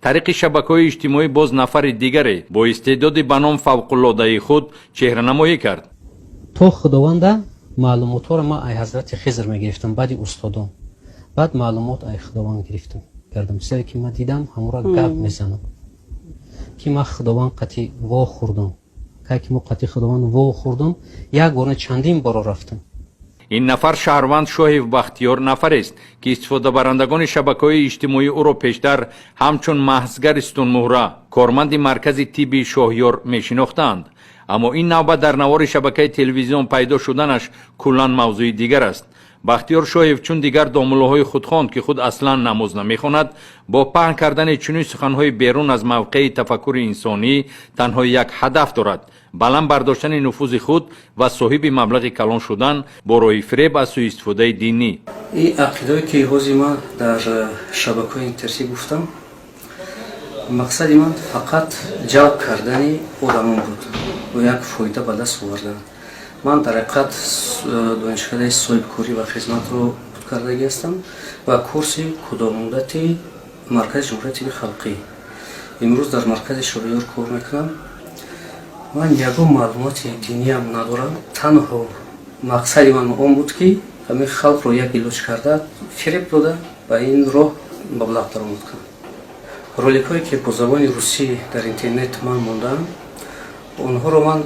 Тариқи шабакаҳои иҷтимоӣ боз нафари дигаре бо истеъдоди ба ном фавқулодаи худ чеҳранамоӣ кард. То Худованда маълумотҳоро ман ай ҳазрати Хизр мегирифтам, баъди устодон, баъд маълумот ай Худованд гирифтам кардам. Чизе ки ман дидам, ҳамора гап мезанам, ки ман Худованд қати во хӯрдам. Кай ки мо қати Худованд во хӯрдам, як бор не, чандин боро рафтам. Ин нафар шаҳрванд Шоҳев Бахтиёр нафарест, ки истифодабарандагони шабакаҳои иҷтимоӣ ӯро пештар ҳамчун маҳзгари сутунмуҳра, корманди маркази тибби Шоҳёр мешинохтаанд. Аммо ин навбат дар навори шабакаи телевизион пайдо шуданаш куллан мавзӯи дигар аст. Бахтиёр Шоҳев, чун дигар домуллоҳои худхонд, ки худ аслан намоз намехонад, бо паҳн кардани чунин суханҳои берун аз мавқеи тафаккури инсонӣ танҳо як ҳадаф дорад: баланд бардоштани нуфузи худ ва соҳиби маблағи калон шудан бо роҳи фиреб аз сӯистифодаи динӣ. Ин ақидаое ки ҳозир ман дар шабакаҳои интернетӣ гуфтам, мақсади ман фақат ҷалб кардани одамон буд ва як фоида ба даст овардан. Ман дар ҳақиқат донишкадаи соҳибкорӣ ва хизматро буд кардагӣ ҳастам ва курси кӯтоҳмуддати Маркази ҷумҳурияти тибби халқӣ. Имрӯз дар маркази Шоҳиёр кор мекунам. Ман ягон маълумоти диниям надорам. Танҳо мақсади ман он буд, ки ҳамин халқро як илоҷ карда, фиреб дода, ба ин роҳ маблағ даромад кунам. Роликҳое ки бо забони русӣ дар интернет ман мондаам, онҳоро ман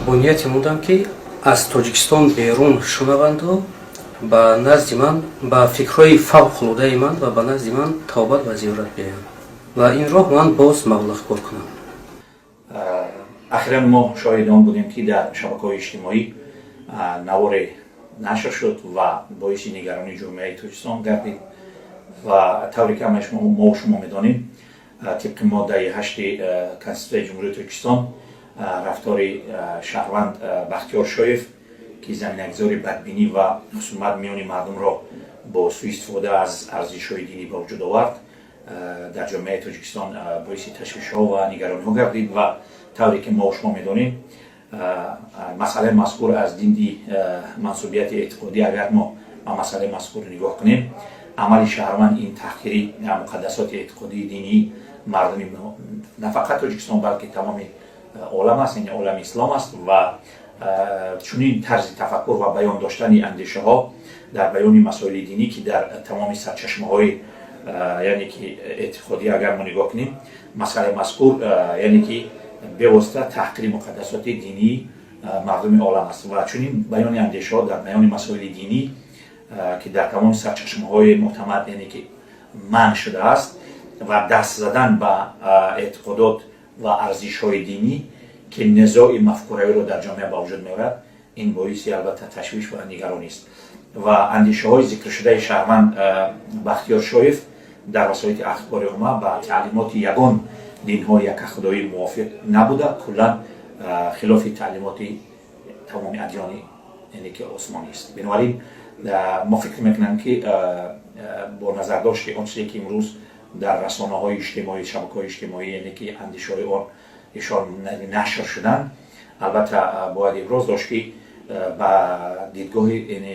бо нияте мондам, ки аз Тоҷикистон берун шунаванду ба назди ман, ба фикрҳои фавқулодаи ман ва ба назди ман тавбат ва зиёрат биёянд ва ин роҳ ман боз маблағ кор кунам. Ахиран мо шоҳиди он будем, ки дар шабакаҳои иҷтимоӣ наворе нашр шуд ва боиси нигаронии ҷомеаи Тоҷикистон гардид. Ва тавре ки ҳамаи мо шумо медонем, тибқи моддаи 8-и Конститутсияи Ҷумҳурии Тоҷикистон, рафтори шаҳрванд Бахтиёр Шоев, ки заминагузори бадбинӣ ва хусумат миёни мардумро бо сӯистифода аз арзишҳои динӣ ба вуҷуд овард, дар ҷомеаи Тоҷикистон боиси ташвишҳо ва нигарониҳо гардид. Ва тавре ки мо шумо медонем, масъалаи мазкур аз диди мансубияти эътиқодӣ, агар мо ба масъалаи мазкур нигоҳ кунем, амали шаҳрванд ин таҳқири муқаддасоти эътиқодии динии мардуми на фақат Тоҷикистон, балки тамоми олам аст, яъне олами ислом аст. Ва чунин тарзи тафаккур ва баён доштани андешаҳо дар баёни масоили динӣ, ки дар тамоми сарчашмаҳои, яъне ки эътиқодӣ агар мо нигоҳ кунем, масъалаи мазкур, яъне ки бевосита таҳқири муқаддасоти динии мардуми олам аст. Ва чунин баёни андешаҳо дар баёни масоили динӣ, ки дар тамоми сарчашмаҳои мӯътамад, яъне ки манъ шудааст, ва даст задан ба эътиқодот ва арзишҳои динӣ, ки низои мафкуравиро дар ҷомеа ба вуҷуд меорад, ин боиси албатта ташвиш ва нигаронист. Ва андешаҳои зикршудаи шаҳрванд Бахтиёр Шоев дар васоити ахбори омма ба таълимоти ягон динҳои якахудоӣ мувофиқ набуда, куллан хилофи таълимоти тамоми адёни, яъне ки осмонист. Бинобар ин мо фикр мекунам, ки бо назардошти он чизе ки имрӯз дар расонаҳои иҷтимоӣ, шабакаҳои иҷтимоӣ, яъне ки андешаҳои он ишон нашр шуданд, албатта бояд иброз дошт, ки ба дидгоҳи, яъне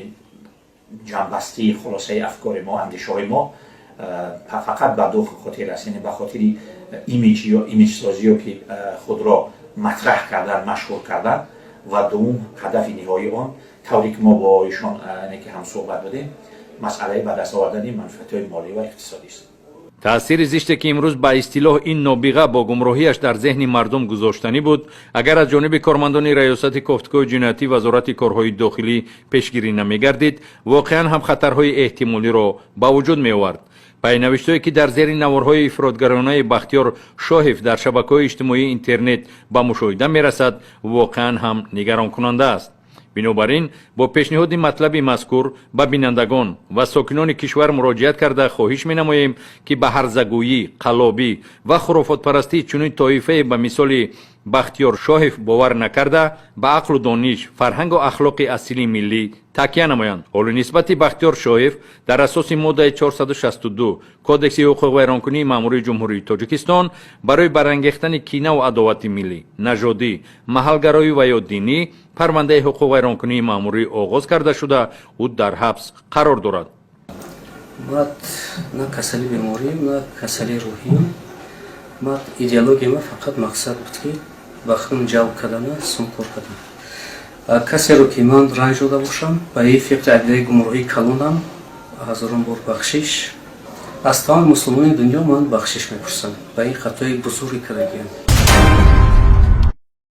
ҷамъбастии хулосаи афкори мо, андешаҳои мо фақат ба ду хотир аст: яъне ба хотири имиҷ ё имиҷсозиё, ки худро матраҳ кардан, машҳур кардан, ва дуввум ҳадафи ниҳоии он, тавре ки мо бо ишон, яъне ки ҳамсӯҳбат будем, масъалаи ба даст овардани манфиатҳои молӣ ва иқтисодӣ аст. Таъсири зиште, ки имрӯз ба истилоҳ ин нобиға бо гумроҳиаш дар зеҳни мардум гузоштанӣ буд, агар аз ҷониби кормандони Раёсати кофтукоҳи ҷиноятӣ Вазорати корҳои дохилӣ пешгирӣ намегардид, воқеан ҳам хатарҳои эҳтимолиро ба вуҷуд меовард. Пайнавиштҳое, ки дар зери наворҳои ифротгаронаи Бахтиёр Шоҳев дар шабакаҳои иҷтимоии интернет ба мушоҳида мерасад, воқеан ҳам нигаронкунанда аст. Бинобар ин бо пешниҳоди матлаби мазкур ба бинандагон ва сокинони кишвар муроҷиат карда, хоҳиш менамоем, ки ба ҳарзагӯӣ, қаллобӣ ва хурофотпарастии чунин тоифае ба мисоли Бахтиёр Шоҳев бовар накарда, ба ақлу дониш, фарҳангу ахлоқи асили миллӣ такя намоянд. Ҳоло нисбати Бахтиёр Шоҳев дар асоси моддаи 462 Кодекси ҳуқуқвайронкунии маъмурии Ҷумҳурии Тоҷикистон барои барангехтани кинаву адовати миллӣ, нажодӣ, маҳалгароӣ ва ё динӣ парвандаи ҳуқуқвайронкунии маъмурӣ оғоз карда шуда, ӯ дар ҳабс қарор дорад. Ман на касали беморием, на касали рӯҳием. Ман идеология ма фақат мақсад буд, ки ба худам ҷалб кардана, сум кор кардам. Касеро, ки ман ранҷ дода бошам, ба ин фикри ақидаи гумроҳии калонам, ҳазорон бор бахшиш. Аз тамоми мусулмони дунё ман бахшиш мепурсам ба ин хатои бузурге кардагиам.